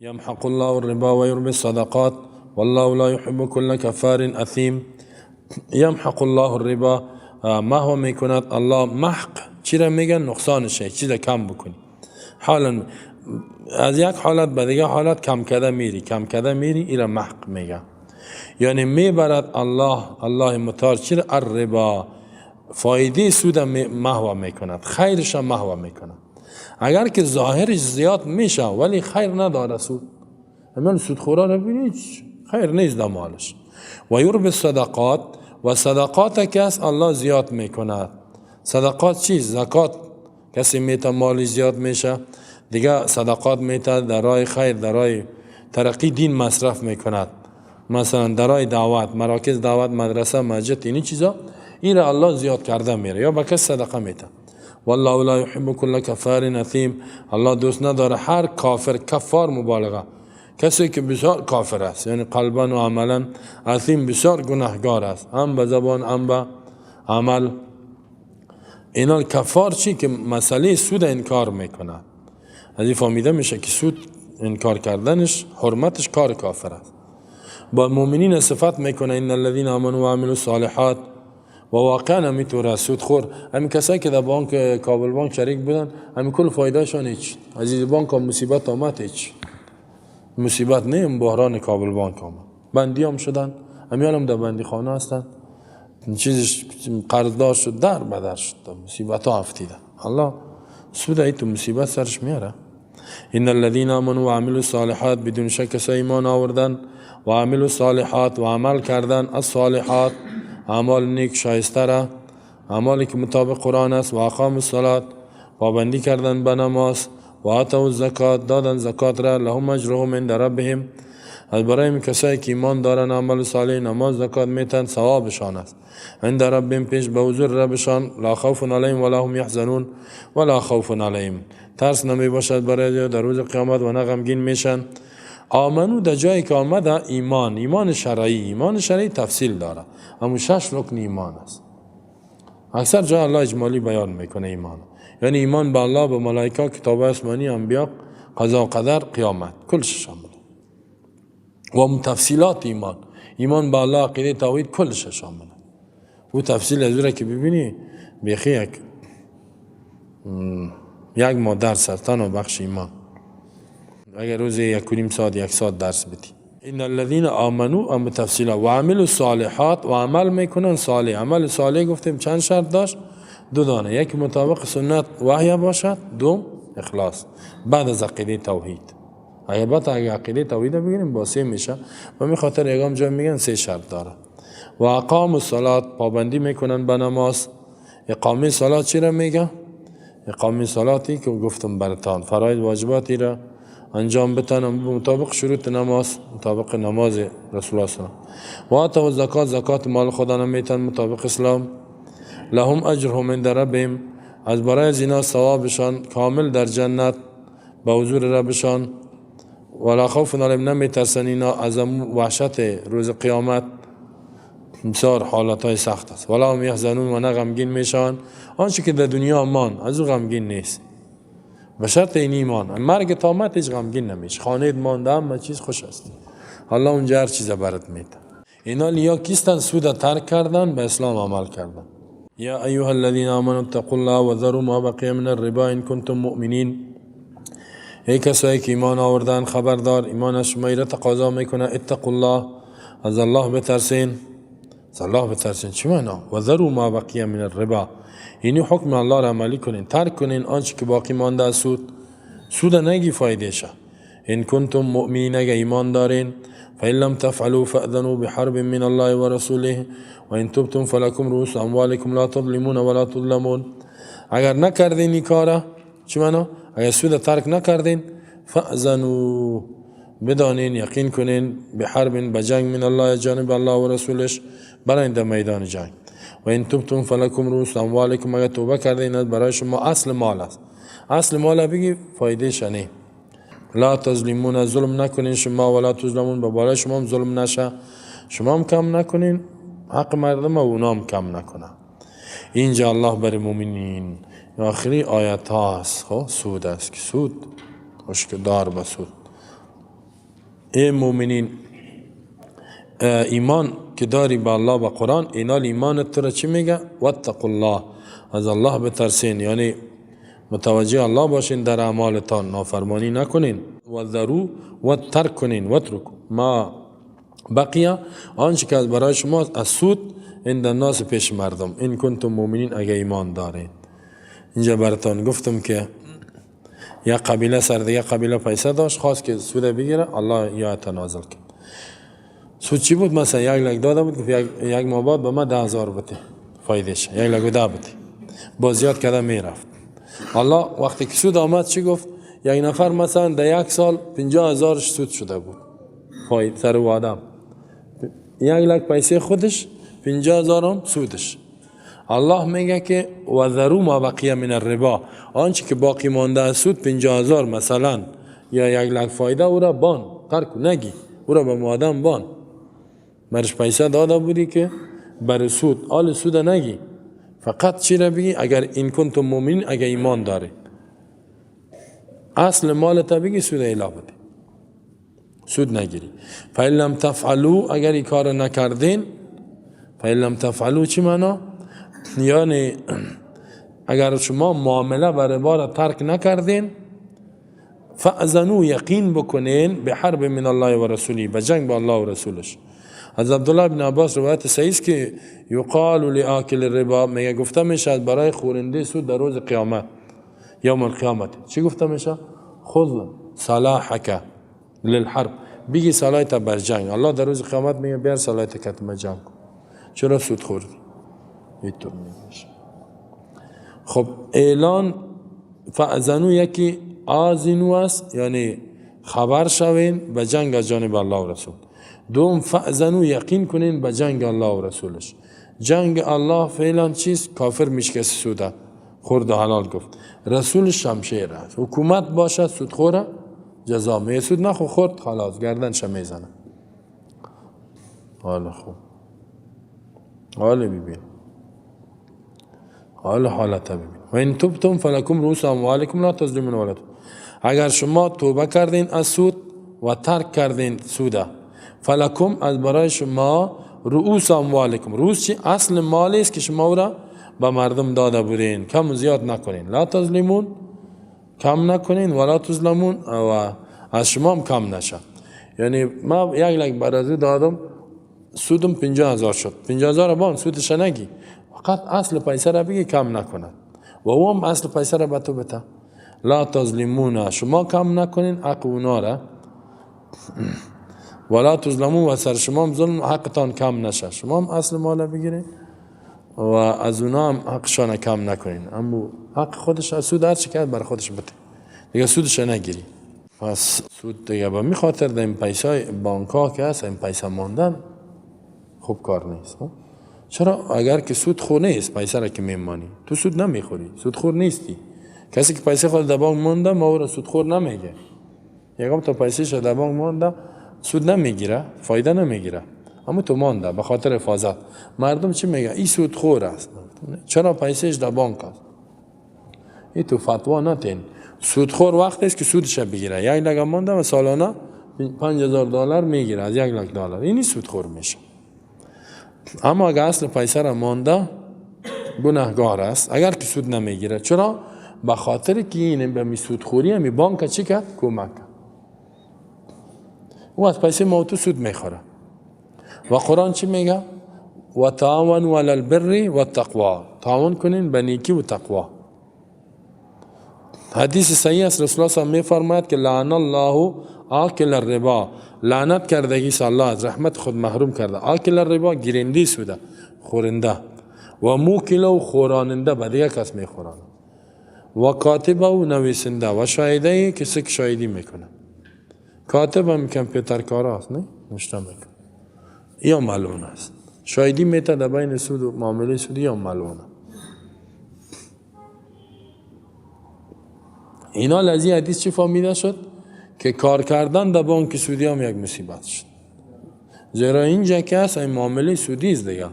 یمحق الله الربا و یربی الصدقات والله لا يحب كل کفار اثیم. یمحق الله الربا، محو میکند الله. محق چی را میگن؟ نقصانشه، چیز کم بکنی. حالا از یک حالت به دیگه حالت کم کده میری، کم کده میری، ایرا محق میگه. یعنی میبرد الله، الله متعال چی را؟ الربا، فایده سود محو میکند، خیرش محو میکند. اگر که ظاهرش زیاد میشه ولی خیر نداره سود، همین سودخورا رو ببینید خیر نیست در مالش. و یربی الصدقات، و صدقات کس الله زیاد میکند. صدقات چیست؟ زکات. کسی میته مالی زیاد میشه، دیگه صدقات میته در راه خیر، در راه ترقی دین مصرف میکند، مثلا در راه دعوت، مراکز دعوت، مدرسه، مسجد، اینی چیزا، این را الله زیاد کرده میره یا به کس صدقه میته. والله لا يحب كل کفار اثیم. الله دوست نداره هر کافر، کفار مبالغه، کسی که بسیار کافر است، یعنی قلبا و عملا اثیم، بسیار گناهگار است، هم به زبان هم به عمل. اینا کفار چی؟ که مسئله سود انکار میکنه. از این فهمیده میشه که سود انکار کردنش، حرمتش کار کافر است. با مؤمنین صفت میکنه ان الذين آمنوا وعملوا الصالحات. و واقعا همیطور سود خور، همین کسایی که در بانک کابل بانک شریک بودن، همین کل فایدهشان هیچ. از این بانک هم مصیبت آمد، هیچ مصیبت نه، بحران کابل بانک آمد، بندی هم شدن، همیان هم در بندی خانه هستن، چیزش قرضدار شد، در بدر شد، مصیبت ها افتیده. الله سود ای تو مصیبت سرش میاره. ان الذين آمنوا وعملوا الصالحات، بدون شک کسایی ایمان آوردن، و عملوا الصالحات، و عمل کردن، الصالحات اعمال نیک شایسته را، اعمالی که مطابق قرآن است، و اقاموا الصلاة، پابندی کردن به نماز، و آتوا الزکات، دادن زکات را، لهم اجرهم عند ربهم. از برای این کسایی که ایمان دارن، عمل صالح، نماز، زکات میتن، ثوابشان است عند ربهم، پیش به حضور ربشان. لا خوف علیهم ولا هم یحزنون. ولا خوف علیهم، ترس نمی باشد برای در روز قیامت و نه غمگین میشن. آمنوا در جایی که آمده ایمان، ایمان شرعی، ایمان شرعی تفصیل داره، همون شش رکن ایمان است. اکثر جای الله اجمالی بیان میکنه ایمان، یعنی ایمان به الله، به ملائکه، کتاب آسمانی، انبیا، قضا و قدر، قیامت، کلش شامل. و تفصیلات ایمان، ایمان به الله، عقیده توحید، کلش شامل. و تفصیل از که ببینی بیخی یک ماه درس تنها بخش ایمان، اگر روز 1.5 ساعت، یک ساعت درس بدی. ان الذين آمنوا ام تفصیلا و عملوا الصالحات، و عمل میکنن صالح. عمل صالح گفتیم چند شرط داشت؟ دو دانه: یک مطابق سنت وحی باشد، دوم اخلاص بعد از عقیده توحید. اگر بعد اگر عقیده توحید بگیریم با سه میشه و می خاطر یگام جای میگن سه شرط داره. و اقاموا الصلاة، پابندی میکنن به نماز. اقامه صلات چی را میگه؟ اقامه صلاتی که گفتم برتان، فرایض واجباتی را انجام بتن مطابق شروط نماز، مطابق نماز رسول الله صلی الله. و آتوا الزکات، زکات مال خدا نمیتن مطابق اسلام. لهم اجرهم عند ربهم، از برای از اینا ثوابشان کامل در جنت به حضور ربشان. ولا خوف علیهم، نمیترسن اینا از وحشت روز قیامت، بسیار حالت های سخت است. ولا هم یحزنون، و نه غمگین میشن. آنچه که در دنیا مان از او غمگین نیست، به شرط این ایمان. مرگ تا آمد هیچ غمگین نمیشه، خانه مانده همه چیز خوش است، الله اونجا هر چیز برات میده. اینا لیا کیستن؟ سود ترک کردن، به اسلام عمل کردن. یا ایها الذین آمنوا اتقوا الله وذروا ما بقی من الربا ان کنتم مؤمنین. ای کسایی که ایمان آوردن، خبردار، ایمان از شما را تقاضا میکنه. اتقوا الله، از الله بترسین، از الله بترسین. چی معنا؟ وذروا ما بقی من الربا، یعنی حکم الله را عملی کنین، ترک کنین آنچه که باقی مانده از سود. سود نگی فایده شه. ان کنتم مؤمنین، اگه ایمان دارین. فإن لم تفعلوا فأذنوا بحرب من الله ورسوله وإن تبتم فلكم رؤوس أموالكم لا تظلمون ولا تظلمون. اگر نکردین این کارا، چی معنا؟ اگر سود ترک نکردین، فأذنوا، بدانین، یقین کنین، بحرب، به جنگ، من الله، جانب الله، و رسولش، برای در میدان جنگ. و ان تبتم فلکم رؤوس اموالکم، اگر توبه کردین برای شما اصل مال است. اصل مال بگی فایده شنی. لا تظلمون، ظلم نکنین شما، ولا تظلمون، به بالای شما هم ظلم نشه، شما هم کم نکنین حق مردم و اونا هم کم نکنه. اینجا الله بر مؤمنین آخری آیت هاست. خب سود است که سود دار به سود. ای مؤمنین، ایمان که داری به الله و قرآن، اینال ایمان تو را چی میگه؟ واتقوا الله، از الله بترسین، یعنی متوجه الله باشین در اعمالتان، نافرمانی نکنین. و ذرو و ترک کنین، و ترکو ما بقیه، آنچه که برای شما از سود عند الناس پیش مردم، این کنتم مؤمنین، اگه ایمان دارین. اینجا براتان گفتم که یک قبیله سر دیگه قبیله پیسه داشت، خواست که سود بگیره، الله یا تنازل کرد. سود چی بود؟ مثلا 1 لک داده بود، گفت یک ماه بعد به ما 10,000 بده فایدهش، 1 لک و 10 بده، باز زیاد کرده میرفت. الله وقتی که سود آمد چی گفت؟ یک نفر مثلا در یک سال 50,000 سود شده بود فاید سر او آدم، 1 لک پیسه خودش، 50,000 هم سودش. الله میگه که و ذروا ما بقیه من الربا، آنچه که باقی مانده از سود 50,000 مثلا یا 1 لک فایده، او را بان ترک نگی، او را به آدم بان، برش پیسه داده بودی که بر سود، آل سود نگی، فقط چی را بگی؟ اگر این کنتم مؤمنین، اگر ایمان داره، اصل مال تا بگی، سود ایلا بده، سود نگیری. فإن لم تفعلوا، اگر این کار نکردین، فإن لم تفعلوا چی معنا؟ یعنی اگر شما معامله بر ربا را ترک نکردین، فأذنوا، یقین بکنین، بحرب من الله و رسوله، به جنگ با الله و رسولش. از عبدالله بن عباس روایت صحیح است که یقال لآکل الربا، میگه گفته میشه برای خورنده سود در روز قیامت، یوم القیامت، چی گفته میشه؟ خذ سلاحک للحرب، بگی سلاحت بر جنگ. الله در روز قیامت میگه بیار سلاحت کتم جنگ کن، چرا سود خوردی؟ اینطور میگه. خب اعلان فأذنوا یکی آذنوا است، یعنی خبر شوین به جنگ از جانب الله و رسول. دوم فأذنوا، یقین کنین به جنگ الله و رسولش. جنگ الله فعلا چیست؟ کافر میشه کسی سوده خورد و حلال گفت. رسول شمشیر است، حکومت باشد سودخوره جزا می، سود نخو خورد خلاص گردنش میزنه. حالا خوب، حالا ببین، حالا حالت ببین. و ان تبتم فلکم رؤوس اموالکم لا تظلمون ولا، اگر شما توبه کردین از سود و ترک کردین سوده، فلکم از برای شما، رؤوس اموالکم، رؤوس چی؟ اصل مالی است که شما او را به مردم داده بودین، کم زیاد نکنین. لا تظلمون، کم نکنین، ولا تظلمون، و از شما هم کم نشه. یعنی ما 1 لک برازی دادم، سودم 50,000 شد، 50,000 بان سودش نگی، فقط اصل پیسه را بگی، کم نکنه و او هم اصل پیسه را به تو بده. لا تظلمون، شما کم نکنین حق اونا را، ولا تظلمون، و سر شما هم ظلم حقتان کم نشه. شما هم اصل مال بگیرین و از اونا هم حقشان کم نکنین، اما حق خودش از سود هر چی کرد بر خودش بده دیگه، سودش نگیری. پس سود دیگه به می خاطر در این پیسه بانک ها که هست، این پیسه ماندن خوب کار نیست. چرا؟ اگر که سود خور نیست، پیسه را که میمانی تو سود نمیخوری، سود خور نیستی. کسی که پیسه خود در بانک مونده، ما او را سود خور نمیگه. یکم تا پیسه در بانک مونده، سود نمیگیره، فایده نمیگیره، اما تو مانده به خاطر حفاظت. مردم چی میگه؟ این سود خور است. چرا؟ پیسهش در بانک است. این تو فتوا نتین. سودخور وقت است که سودش بگیره. 1 لک مانده و سالانه 5000 دلار میگیره از 1 لک دلار، اینی سودخور میشه. اما اگر اصل پیسه را مانده، گناهگار است اگر که سود نمیگیره. چرا؟ به خاطر که این به می سودخوری می بانک چی کرد؟ کمک کرد. او از پیسه ما تو سود میخوره. و قرآن چی میگه؟ و تعاونوا علی البر و التقوا، تعاون کنین به نیکی و تقوا. حدیث صحیح است، رسول الله صلی الله میفرماید که لعن الله آکل الربا، لعنت کردگی الله، از رحمت خود محروم کرده آکل الربا، گیرنده سوده خورنده، و موکل و خوراننده، به دیگه کس میخورانه، و کاتب و نویسنده، و شاهده، کسی که شاهدی میکنه. کاتب هم کامپیوتر کار است، نه نشته میکنه، یا ملعون است. شاهدی میته در بین سود و معامله سودی، یا ملعونه. اینا از این حدیث چی فهمیده شد؟ که کار کردن در بانک سودی هم یک مصیبت شد، زیرا اینجا که هست این معامله سودی است دیگه،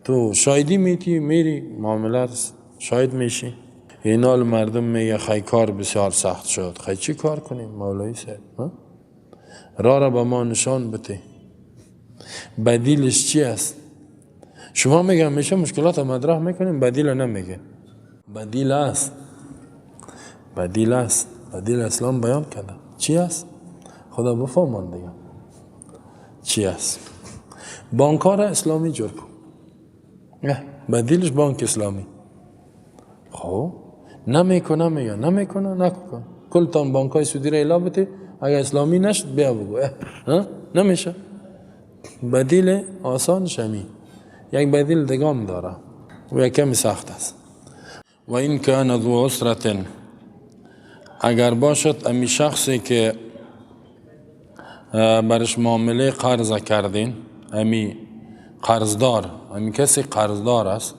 تو شاهدی میتی، میری معامله شاهد میشی. اینا مردم میگه خی کار بسیار سخت شد، خی چی کار کنیم مولوی صاحب؟ راه را به ما نشان بده، بدیلش چی است؟ شما میگم میشه مشکلات مطرح میکنیم، بدیل نمیگه. بدیل است، بدیل است، بدیل اسلام بیان کرده. چی است؟ خدا بفهمان دیگه چی است. بانک ها را اسلامی جور کن، بدیلش بانک اسلامی. خب نمیکنه، میگه نمیکنه، نکن. کلتان بانک های سودی را اعلام بده، اگر اسلامی نشد بیا بگو نمیشه. بدیل آسان شمی، یک بدیل دگام داره و یک کمی سخت است. و این کان ذو عسرة، اگر باشد امی شخصی که برش معامله قرض کردین، امی قرضدار، امی کسی قرضدار است،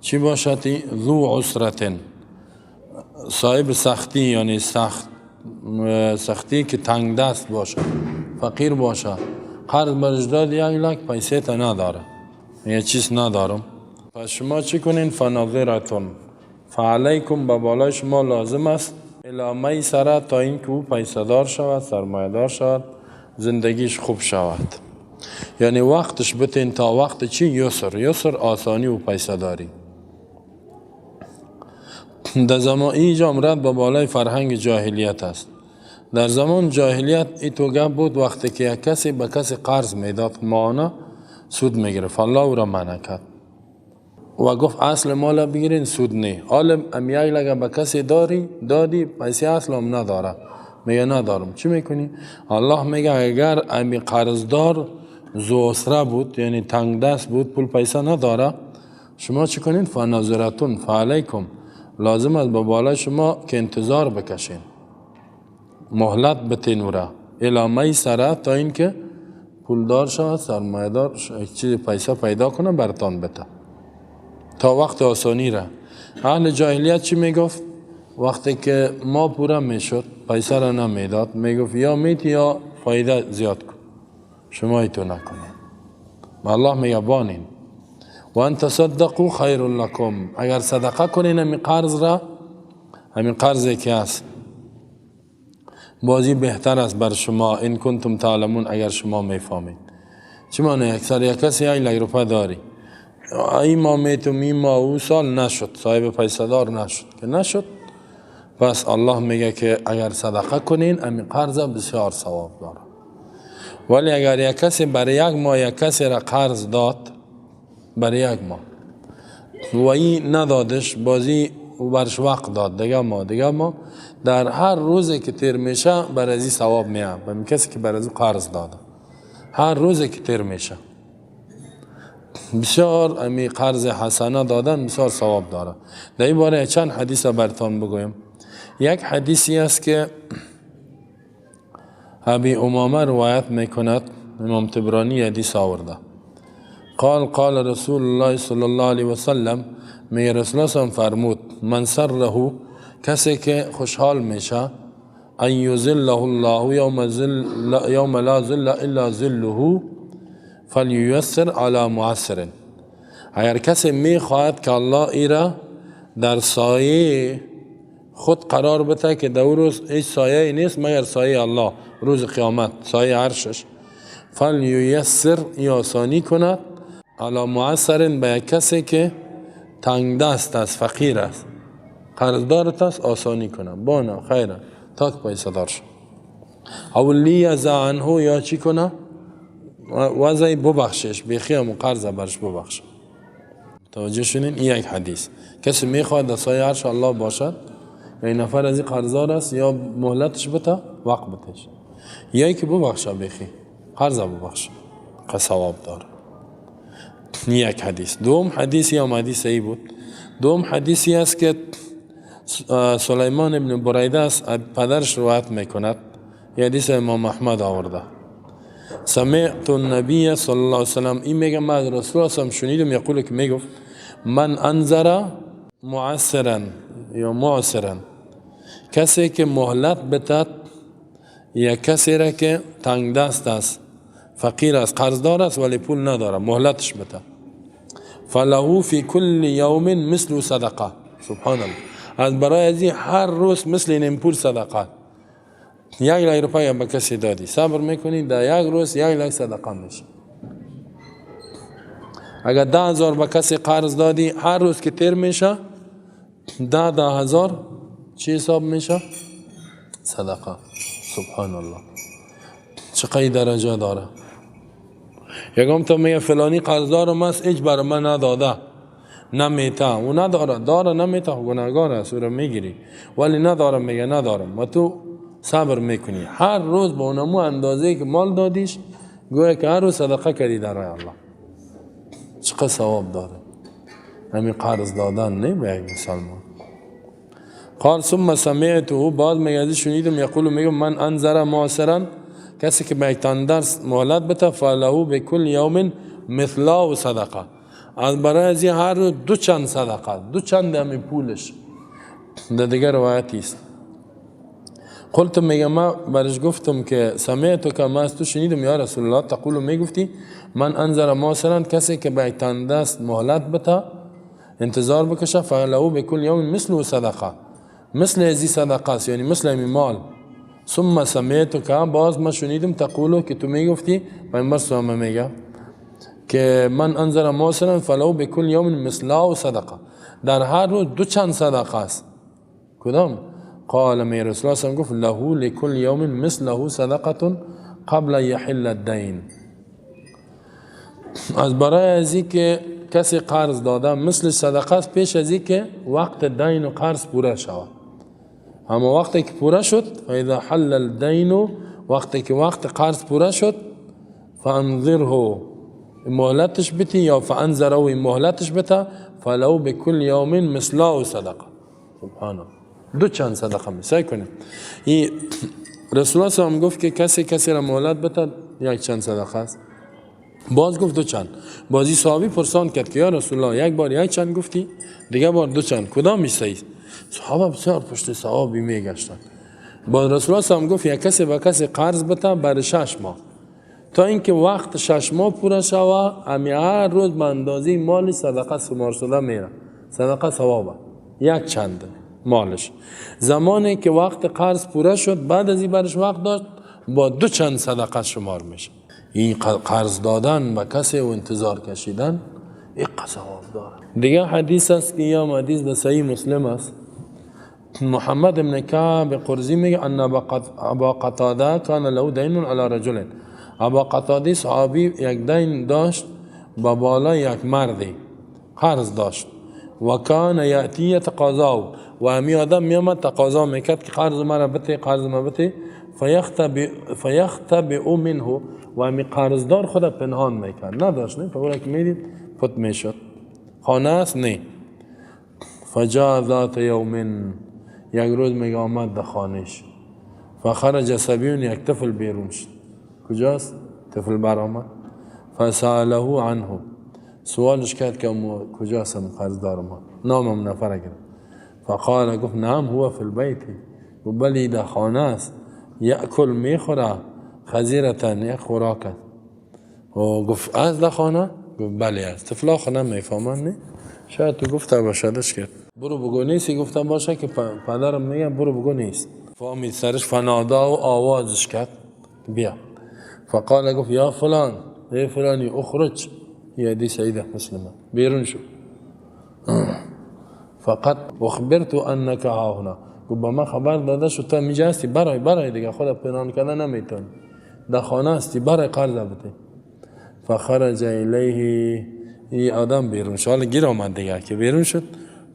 چی باشد؟ ذو عسرة، صاحب سختی، یعنی سختی که تنگ دست باشه، فقیر باشه، قرض برش داد 1 لک، پیسه تا نداره، یه چیز ندارم. پس شما چی کنین؟ فناظرة فعلیکم، به بالای شما لازم است، الی میسره، تا اینکه او پیسه دار شود، سرمایه دار شود، زندگیش خوب شود. یعنی وقتش بتین تا وقت چی؟ یسر، یسر آسانی و پیسه داری. در زمان اینجا رد به بالای فرهنگ جاهلیت است. در زمان جاهلیت ای تو گپ بود، وقتی که یک کسی به کسی قرض میداد ماهانه سود میگرفت، الله او را منع کرد و گفت اصل مال بگیرین، سود نه. حالا ام 1 لک به کسی داری دادی، پیسه اصل هم نداره، میگه ندارم، چی میکنی؟ الله میگه اگر امی قرضدار ذو عسره بود، یعنی تنگ دست بود، پول پیسه نداره، شما چی کنین؟ فناظرة فعلیکم، لازم است به بالای شما که انتظار بکشین، مهلت بتین او را، الی میسره، تا اینکه پولدار شود، سرمایه‌دار شود، چیز پیسه پیدا کنه برتان بده تا وقت آسانی را. اهل جاهلیت چی میگفت؟ وقتی که ما پوره میشد پیسه را نمیداد، میگفت یا میتی یا فایده زیاد کن، شما ایتو نکنید. الله میگه بانین و ان تصدقوا خیر لکم، اگر صدقه کنین همین قرض را، همین قرضی که هست بازی بهتر است بر شما، ان کنتم تعلمون، اگر شما میفهمید. چی معنی؟ اکثر یک کسی 1 لک روپه داری، این ما میتم، این ما او سال نشد، صاحب پیسه دار نشد که نشد. پس الله میگه که اگر صدقه کنین همین قرض بسیار ثواب داره. ولی اگر یک کسی برای یک ماه یک کسی را قرض داد، برای یک ماه و این ندادش، بازی و برش وقت داد دیگه ماه دیگه ماه، در هر روزی که تیر میشه بر ازی ثواب میاد به کسی که بر از قرض داده. هر روزی که تیر میشه بسیار امی قرض حسنه دادن بسیار ثواب داره. در این باره چند حدیث برتان بگویم. یک حدیثی است که ابی امامه روایت میکند، امام طبرانی حدیث آورده. قال قال رسول الله صلی الله علیه وسلم، میگه رسول الله فرمود من سره، کسی که خوشحال میشه، ان یظله الله یوم ظل یوم لا ظل الا ظله فلییسر علی معسر. اگر کسی میخواهد که الله ایرا در سایه خود قرار بده که در روز هیچ سایه نیست مگر سایه الله، روز قیامت سایه عرشش، فلییسر، آسانی کند، علی معسر، به یک کسی که تنگ دست است، فقیر است، قرضدارت است، آسانی کنه بانا خیره تا که پیسه دار شد. او لیضع عنه، یا چی کنه؟ وضعی ببخشش، بیخی هم قرض برش ببخش. توجه شدین؟ این یک حدیث. کسی میخواد در سایه عرش الله باشد، یا این نفر از این قرضدار است، یا مهلتش بده، وقت بتش، یا که ببخشه، بیخی قرض ببخشه که ثواب داره. یک حدیث. دوم حدیثی هم حدیث ای بود. دوم حدیثی است که سلیمان ابن بریده است، پدرش روایت میکند. یه حدیث امام احمد آورده. سمعت النبی صلی الله علیه وسلم، این میگه من از رسول الله شنیدم، یقول، که میگفت من انذر معسرا یا معسرا، کسی که مهلت بتد یا کسی را که تنگ دست است، فقیر است، قرضدار است ولی پول نداره، مهلتش بده، فله فی کل یوم مثل صدقه. سبحان الله. از برای ازی هر روز مثل این پول صدقه. 1 لک روپیه به کسی دادی، صبر میکنی، در یک روز 1 لک صدقه میشه. اگر 10,000 به کسی قرض دادی، هر روز که تیر میشه ده 10,000 چی حساب میشه؟ صدقه. سبحان الله، چقدر درجه داره. یکم تو میگه فلانی قرضدارم است، هیچ بر من نداده، نمیته. او نداره، داره نمیته، گناهگار است، او رو میگیری. ولی ندارم، میگه ندارم و تو صبر میکنی، هر روز به اونمو اندازه که مال دادیش، گویا که هر روز صدقه کردی در راه الله. چقدر ثواب داره همین قرض دادن، نه به یک مسلمان. قال ثم سمعته، بعد میگه شنیدم، یقول، میگه من انذر معسرا، کسی که به یک تنگدست مهلت بته، فله بكل یوم مثله صدقه، از برای از هر روز دو چند صدقه، دو چند همی پولش. در دیگر روایتی است. قلت، میگه ما برش گفتم که سمعتك، ما از تو شنیدم یا رسول الله، تقول، میگفتی من انذر معسرا، کسی که به یک تنگدست مهلت بته، انتظار بکشه، فله بكل یوم مثله صدقه، مثل ازی صدقه است، یعنی مثل امی مال. ثم سمعتك، باز ما شنیدم، تقول، که تو میگفتی، پیامبر صلی الله میگه که من انذر معسرا فله بكل یوم مثله صدقه، در هر روز دو چند صدقه است. کدام؟ قال، می رسول الله گفت له لكل یوم مثله صدقه قبل یحل الدین. از برای ازی که کسی قرض داده مثل صدقه است، پیش از که وقت دین و قرض پوره شود. اما وقتی که پوره شد، فاذا حل الدین، وقتی که وقت قرض پوره شد، فانظره، مهلتش بتی یا فانظره، مهلتش بته، فله بكل یوم مثله صدقه. سبحان الله، دو چند صدقه می سعی کنیم. این رسول الله صلی گفت که کسی کسی را مهلت بته یک چند صدقه است، باز گفت دو چند. بازی صحابی پرسان کرد که یا رسول الله، یک بار یک چند گفتی، دیگه بار دو چند، کدام صحیح؟ صحابه بسیار پشت صحابی میگشتن. باز رسول الله صلی گفت یک کسی به کسی قرض بته بر 6 ماه، تا اینکه وقت 6 ماه پوره شوه، امی هر روز به اندازه مال صدقه شمار شده میره، صدقه ثوابه، یک چند مالش. زمانی که وقت قرض پوره شد، بعد از این برش وقت داشت، با دو چند صدقه شمار میشه. این قرض دادن به کسی و انتظار کشیدن این ثواب داره. دیگه حدیث است که یا حدیث در صحیح مسلم است. محمد بن کعب قرظی میگه ان ابا قتاده کان له دین علی رجل. ابا قتاده صحابی یک دین داشت با بالای یک مردی، قرض داشت. و کان یأتی یتقاضاه، و همی آدم میامد تقاضا میکرد که قرض مرا بته، قرض ما بته. فیختبئ منه، و همی قرضدار خود پنهان میکرد، نداشت، نه فورا که میدید پت میشد. خانه است نه. فجاء ذات یوم، یک روز میگه آمد در خانهش. فخرج صبی، یک طفل بیرون شد. کجاست؟ طفل برآمد. فسأله عنه، سوالش کرد که کجاست قرضدار ما، نامم نفر گرفت. فقال، گفت نعم هو فی البیت، و بلی در خانه است، یأکل، میخوره، خضیرة، یک خوراک است. و گفت از در خانه؟ گفت بله است. طفلا خانه میفهمن نه؟ شاید تو گفته باشدش که برو بگو نیستی، گفتم باشه که پدرم میگم برو بگو نیست. فامید سرش. فنادا، و آوازش کرد بیا. فقال، گفت یا فلان، ای فلانی، اخرج. یه حدیث صحیح مسلمه. بیرون شو، فقد اخبرت انک ها هنا، گفت با من خبر داده شد تو میجا هستی، برای برای دیگه خود پنهان کردن نمیتونی، در خانه هستی، برای قرض بده. فخرج الیه، ای آدم بیرون شد. حالا گیر آمد دیگه که بیرون شد.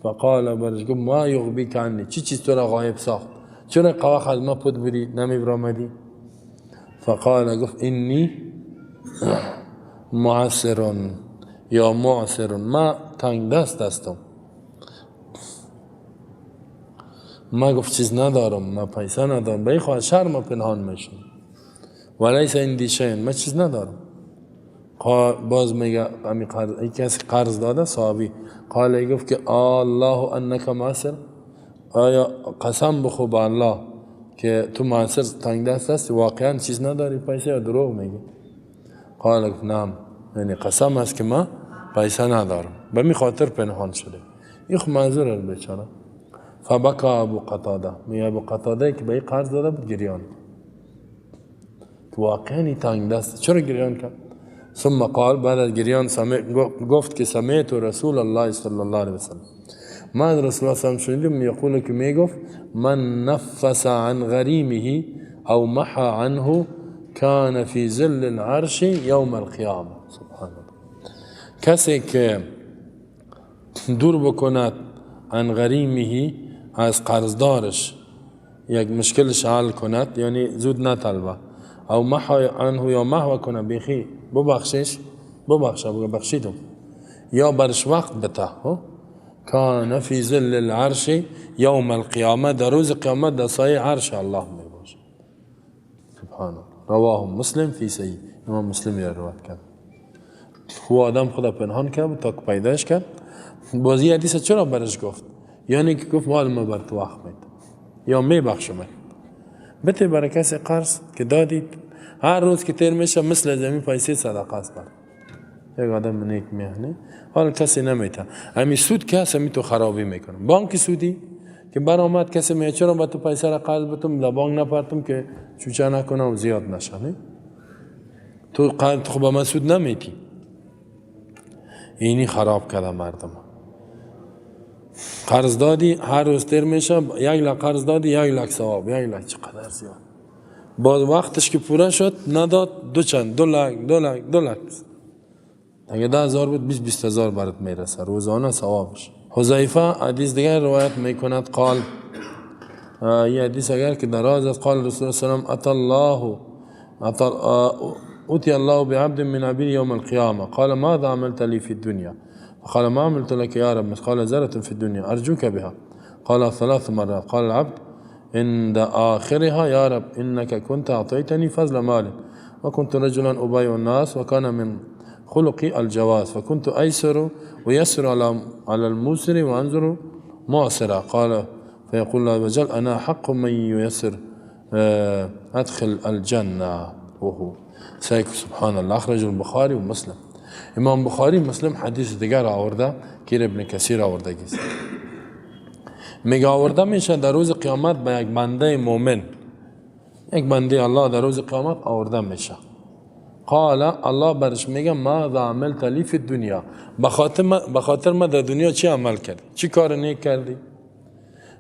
فقال، برش گفت ما یغبیک عنی، چی چیز تو را غایب ساخت؟ چرا قواخ از ما پد بودی، نمی برآمدی؟ فقال، گفت انی معسر یا معسر، ما تنگ دست هستم. ما گفت چیز ندارم، ما پیسه ندارم، به این خواهد شرم پنهان میشم. ولیس عندی شیء، ما چیز ندارم. باز میگه امی قرض، ای کسی قرض داده صحابی. قال، گفت که آلله انک معسر، آیا قسم بخو به الله که تو معسر، تنگ دست هستی، واقعا چیز نداری پیسه یا دروغ میگی؟ قال، گفت نعم، یعنی قسم است که ما پیسه ندارم، به می خاطر پنهان شده. این خب معذور است بیچاره. فبکا ابو قتاده، میگه ابو قتاده که به این قرض داده بود گریان. که واقعا تنگ دست. چرا گریان کرد؟ ثم قال، بعد از گریان گفت که سمعت رسول الله صلی الله علیه وسلم، من رسول الله صلی الله علیه وسلم شنیدم یقول که میگفت من نفس عن غریمه او محى عنه كان في ظل العرش یوم القیامه. سبحان الله. کسی که دور بکند عن غریمه، از قرضدارش یک مشکلش حل کند، یعنی زود نطلبه، او محى عنه یا محو کنه، بیخی ببخشش، ببخشه، بخشیدم، یا برش وقت بته، کان فی ظل العرش یوم القیامه، در روز قیامت در سایه عرش الله می باشه. سبحان الله. رواه مسلم فی صحیح، امام مسلم را روایت کرد. خو آدم خدا پنهان کرد تا که پیداش کرد. بازی حدیث چرا برش گفت؟ یعنی که گفت مال ما بر تو وقت میده یا میبخشم. بته برای کسی قرض که دادید، هر روز که تیر میشه مثل زمین پیسه صدقه است بر یک آدم نیک میهنه، حالا کسی نمیته. همین سود که هست تو خرابی میکنه. بانک سودی که برآمد کسی میگه چرا با تو پیسه را قرض بتم، در بانک نپرتم که چوچه نکنم و زیاد نشه، تو قرض خب به من سود نمیتی. اینی خراب کرده مردم. قرض دادی هر روز تیر میشه، 1 لک قرض دادی 1 لک ثواب، 1 لک چقدر زیاد. باز وقتش که پوره شد نداد، دو چند، 2 لک، 2 لک، 2 لک، اگه 10,000 بود 20,000 برات میرسه روزانه ثوابش. حذیفه حدیث دیگر روایت میکند، قال، یه حدیث اگر که دراز است، قال رسول الله صلی الله علیه وسلم الله أتي الله بعبد من عبيد يوم القيامة قال ماذا عملت لي في الدنيا؟ قال ما عملت لك يا رب مثقال ذرة في الدنيا أرجوك بها. قال 3 مرات. قال العبد عند آخرها يا رب إنك كنت أعطيتني فضل مال وكنت رجلا أبايع الناس وكان من خلقي الجواز فكنت أيسر ويسر على الموسر وأنظر معسرا. قال فيقول الله وجل أنا حق من ييسر أدخل الجنة وهو سیک. سبحان الله. اخرج البخاری و مسلم. امام بخاری مسلم حدیث دیگر آورده که ابن کثیر آورده گیست. میگه آورده میشه در روز قیامت به یک بنده مؤمن، یک بنده الله در روز قیامت آورده میشه. قال الله برش میگه ماذا عملت لی فی الدنیا، بخاطر ما در دنیا چی عمل کردی، چی کار نیک کردی؟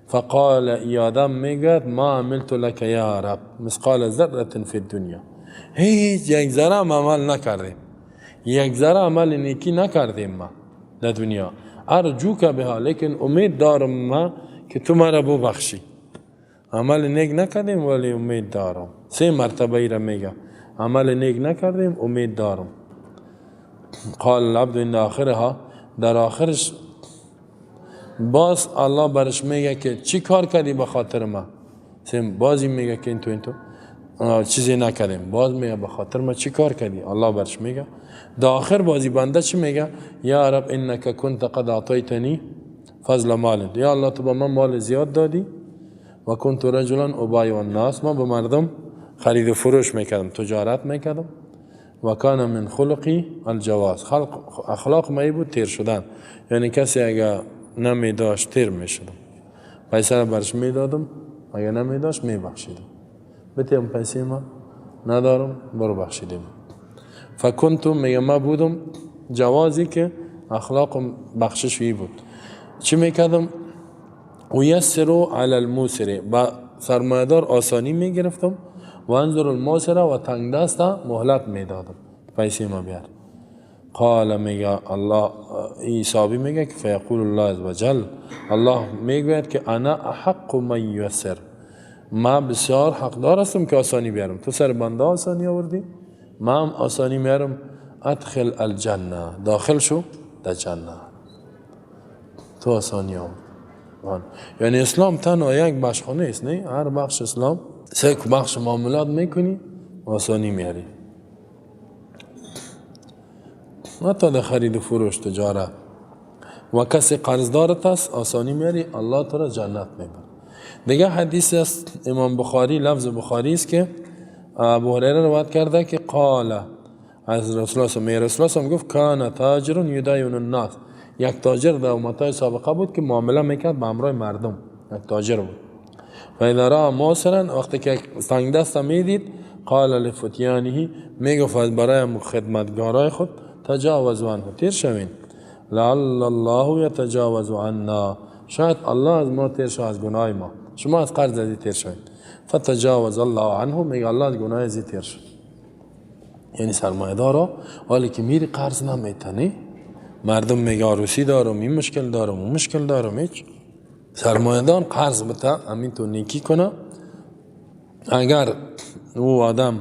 فقال ای آدم میگه ما عملت لک یا رب مثقال ذره فی الدنیا، هیچ یک ذره عمل نکردیم، یک ذره عمل نیکی نکردیم ما در دنیا، ارجوک بها، لیکن امید دارم ما که تو مرا ببخشی. عمل نیک نکردیم ولی امید دارم. 3 مرتبه ای را میگه عمل نیک نکردیم امید دارم. قال العبد ان آخرها، در آخرش باز الله برش میگه که چی کار کردی به خاطر ما؟ بازی میگه که این تو این تو چیزی نکردیم. باز میگه به خاطر ما چی کار کردی؟ الله برش میگه. در آخر بازی بنده چی میگه؟ یا رب انک کنت قد اعطیتنی فضل مال، یا الله تو به من مال زیاد دادی و کنت رجلا ابایع الناس، من به مردم خرید و فروش میکردم، تجارت میکردم، و کان من خلقی الجواز، خلق اخلاق ما بود تیر شدن، یعنی کسی اگه نمیداشت تیر میشدم، پیسه را برش میدادم، اگه نمیداشت میبخشیدم، بتیم پیسه ما ندارم برو بخشیدیم. فکنتم میگه ما بودم جوازی که اخلاقم بخشش بود، چی میکردم؟ و یسرو علی الموسر، با سرمایه‌دار آسانی میگرفتم، و انظر الموسر و تنگ دست مهلت میدادم پیسه ما بیار. قال میگه الله، ایسابی میگه که فیقول الله عز وجل، الله میگوید که انا احق من یسر، ما بسیار حقدار هستم که آسانی بیارم، تو سر بنده آسانی آوردی، ما هم آسانی میارم، ادخل الجنه، داخل شو در جنه، تو آسانی آورد. یعنی اسلام تنها یک بخش خانه است، نه هر بخش اسلام سه بخش معاملات میکنی آسانی میاری، حتی در خرید و فروش تجارت و کسی قرضدارت است آسانی میاری، الله تو را جنت میبره. دیگه حدیث است امام بخاری، لفظ بخاری است که ابو هریره روایت کرده که قال از رسول الله، رسول الله گفت کان تاجر یداین الناس، یک تاجر در امتای سابقه بود که معامله میکرد به همراه مردم، یک تاجر بود. فاذا را موسرا، وقتی که یک تنگ دست میدید قال لفتیانه، میگفت برای خدمتگارای خود تجاوزوا عنه، تیر شوین، لعل الله یتجاوز عنا، شاید الله از ما تیر شود، از گناه ما، شما از قرض ازی تیر شوین. فتجاوز الله عنه، میگه الله از گناه ازی تیر شد. یعنی سرمایه دارا حالی که میری قرض نمیتنی، مردم میگه عروسی دارم، این مشکل دارم، اون مشکل دارم، هیچ. سرمایه دار قرض بده، همین تو نیکی کنه، اگر او آدم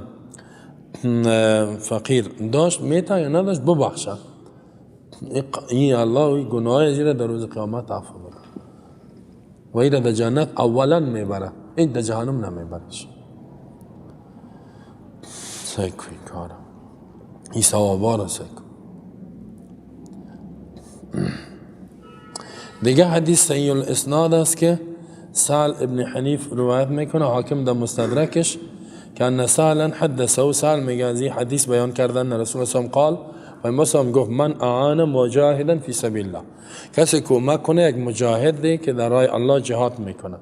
فقیر داشت میته یا نداشت ببخشه، این الله این گناه زیره در روز قیامت عفو میکنه و این در جنت اولا میبره، این در جهنم نمیبرش. سعی کن این کارم، این ثوابا را سعی کن. دیگه حدیث صحیح الاسناد است که سهل ابن حنیف روایت میکنه، حاکم در مستدرکش، که ان سهلا حدثه، سهل میگه از این حدیث بیان کردن رسول الله قال، و گفت من اعان مجاهدا فی سبیل الله، کسی کمک کنه یک مجاهدی که در راه الله جهاد میکنه،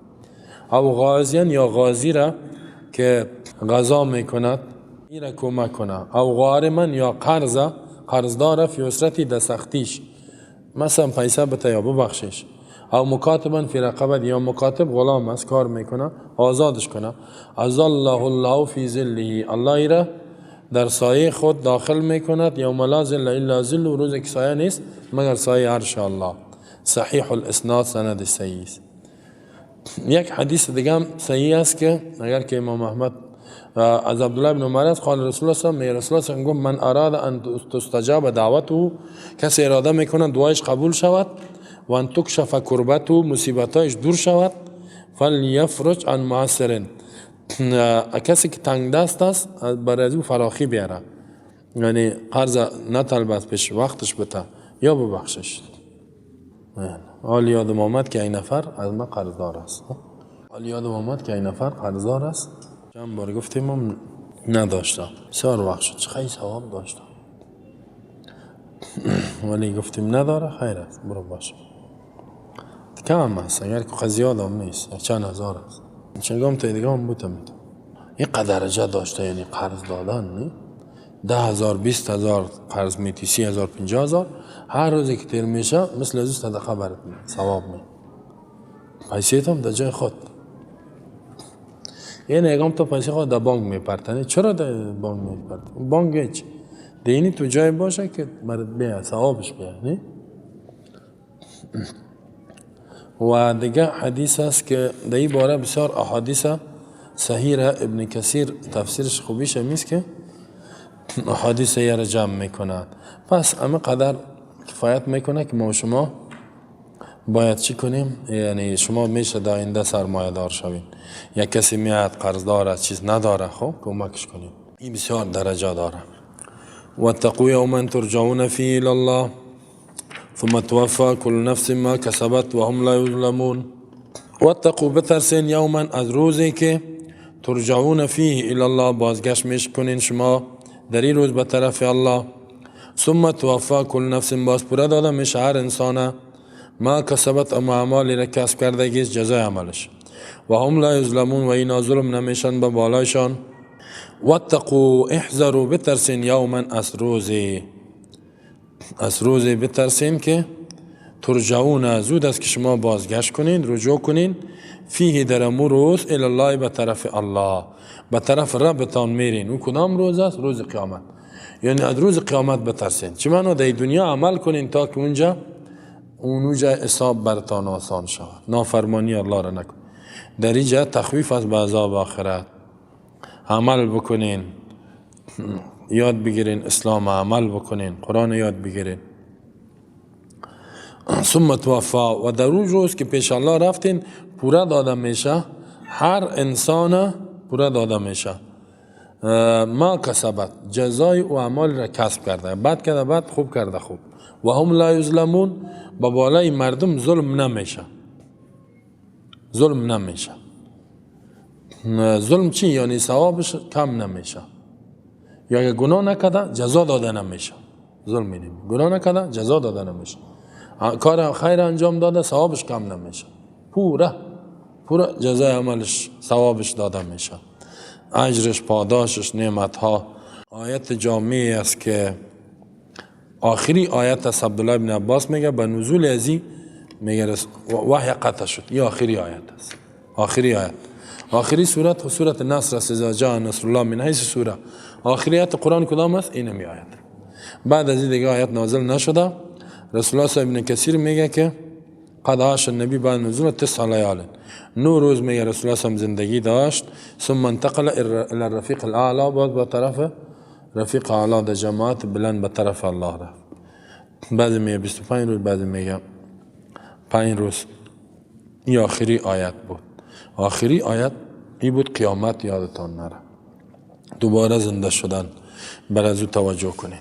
او غازیان یا غازی را که غزا میکند این را کمک کنه، او غارما یا قرضدار فی عسرتی، در سختیش، مثلا پیسه بته یا ببخشش، او مکاتبا فی رقبت، یا مکاتب غلام است کار میکنه آزادش کنه، اظله الله فی ظله، الله را در سایه خود داخل میکند، یوم لا ظل الا ظله، روزی که سایه نیست مگر سایه عرش الله. صحیح الاسناد، سند صحیح است. یک حدیث دیگه هم صحیح است که اگر که امام احمد از عبدالله بن عمر است، قال رسول الله صلی الله علیه و سلم، گفت من اراد ان تستجاب دعوته، کسی اراده میکنه دعایش قبول شود، و ان تکشف کربته، مصیبتایش دور شود، فلیفرج عن معسر، کسی که تنگ دست است برای از او فراخی بیاره، یعنی قرض نطلبد پیش وقتش بته یا ببخشش. حال یادم آمد که این نفر از ما قرضدار است، حال یادم آمد که این نفر قرضدار است، چند بار گفتیم هم نداشتم، بسیار وقت شد، چه خیلی ثواب داشتم ولی گفتیم نداره، خیر است برو باشه، کم است، اگر که زیاد هم نیست، چند هزار است، چنگام تا دیگه هم بودم. این درجه داشته، یعنی قرض دادن نی، 10,000 20,000 قرض میتی، 30,000 50,000، هر روزی که تیر میشه مثل از صدقه برات ثواب می، پیسه هم در جای خود، یعنی اگم تو پیسه خود در بانک میپرتنی، چرا در بانک میپرتنی؟ بانک هیچ دینی تو جای باشه که برات بیا ثوابش بیا، نه؟ و دیگه حدیث است که در این باره بسیار احادیث صحیح را ابن کثیر تفسیرش خوبیش همیست که احادیث را جمع میکند. پس همه قدر کفایت میکنه که ما و شما باید چی کنیم؟ یعنی شما میشه در آینده سرمایه دار شوین، یک کسی میاد قرضدار است چیز نداره، خب کمکش کنیم، این بسیار درجه داره. واتقوا یوما ترجعون فیه الی الله ثم توفى كل نفس ما کسبت وهم لا یظلمون. واتقوا، بترسین، یوما از روزی که ترجعون فیه الی الله، بازگشت میکنین شما در این روز به طرف الله. ثم توفى كل نفس، باز پوره داده میشه هر انسانه ما کسبت، اما اعمالی را کسب کردگیست، جزای عملش. و هم لا یظلمون، و اینا ظلم نمیشن به بالایشان. واتقوا احذروا، بترسین، یوما از روزی، از روزی بترسین که ترجعون، زود است که شما بازگشت کنین، رجوع کنین، فیه در امو روز، الی الله، به طرف الله، به طرف ربتان میرین. او کدام روز است؟ روز قیامت. یعنی از روز قیامت بترسین. چه معنا؟ در دنیا عمل کنین تا که اونجا اونجا حساب برتان آسان شود، نافرمانی الله را نکن. در اینجا تخویف از به عذاب آخرت. عمل بکنین، یاد بگیرین اسلام، عمل بکنین، قرآن یاد بگیرین. ثم توفا، و در روز که پیش الله رفتین پورا داده میشه، هر انسان پورا داده میشه ما کسبت، جزای و اعمال را کسب کرده، بد کرده بد، خوب کرده خوب. و هم لا یظلمون، با بالای مردم ظلم نمیشه، ظلم نمیشه. ظلم چی؟ یعنی ثوابش کم نمیشه، یا اگه گناه نکرده جزا داده نمیشه. ظلم اینه، گناه نکرده جزا داده نمیشه، کار خیر انجام داده ثوابش کم نمیشه، پوره پوره جزای عملش ثوابش داده میشه. اجرش، پاداشش، نعمتها. آیت جامعی است که آخری آیت است. عبدالله بن عباس میگه به نزول ازی میگه وحی قطع شد. این آخری آیت است، آخری آیت، آخری سورت سورت نصر است. اذا جاء نصر الله من حیث سوره. آخری آیت قرآن کدام است؟ اینمی آیت. بعد از این دیگه آیت نازل نشده. رسول الله صلی ابن کثیر میگه که قد عاش النبی بعد نزول 9 لیال، 9 روز میگه رسول الله زندگی داشت. ثم انتقل الى الرفیق الاعلى، بعد به طرف رفیق اعلی در جماعت بلند به طرف الله رفت. بعضی میگه 25 روز، بعضی میگه 5 روز. این آخری آیت بود. آخری آیت این بود. قیامت یادتان نره، دوباره زنده شدن، بر از او توجه کنین.